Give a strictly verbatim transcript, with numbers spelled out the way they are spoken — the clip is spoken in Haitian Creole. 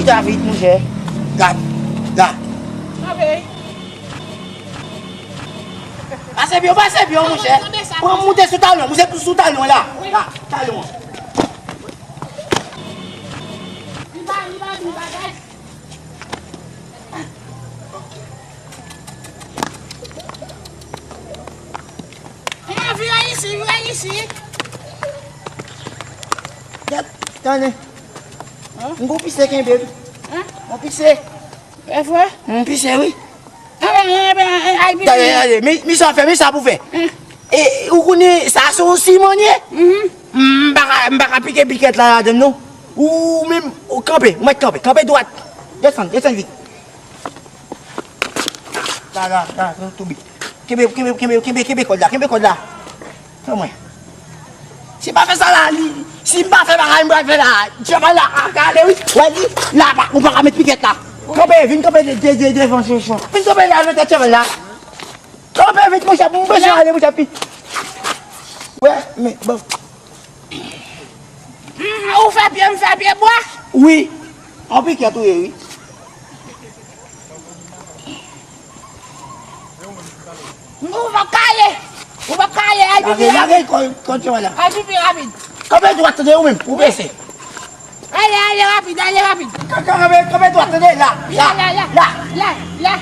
David, monchè. Gad, la. Pase byen, pase byen, monchè. Pran moute sou talon, moute sou talon la. La, talon. Vire isi, vire isi. Gad, tande. M gon pise kenbe. M gon pise. E vre? M pise, wi. Tande, tande, men sa pou fè, men sa pou fè. E, ou konnen, sa se yon siman ye. M pa ka, m pa ka pike pikèt la ladann, non. Ou menm, ou kanpe, ou mèt kanpe, kanpe dwat. Desann, desann vit. La, la, la, tou, tou bit. Kenbe, kenbe, kenbe, kenbe, kenbe kòd la, kenbe kòd la. Fè mwen. Si m pa fè sa la, li, si m pa fè bagay m pral fè la, travay la ap ale wi. Wè li, la, pa, ou pa ka met pikèt la. Kanpe, vin kanpe de, de, de, devan, chan, chan. Vin kanpe la, nan tèt travay la. Kanpe vit, monchè, m bezwen ale, monchè, pi. Wè, men, bon. Mm, ou fè pye, m fè pye bwa? Wi. An pikèt ou ye, wi. Ou p ap ka ale. Ou p ap ka ale. Al pi rapid. Lage, lage, kon, kon ti wè la. Al pi rapid. Kanpe dwat, tande ou menm, ou bese. Ale, ale rapid, ale rapid. Kanpe, kanpe dwat, tande, la, la, la, la, la.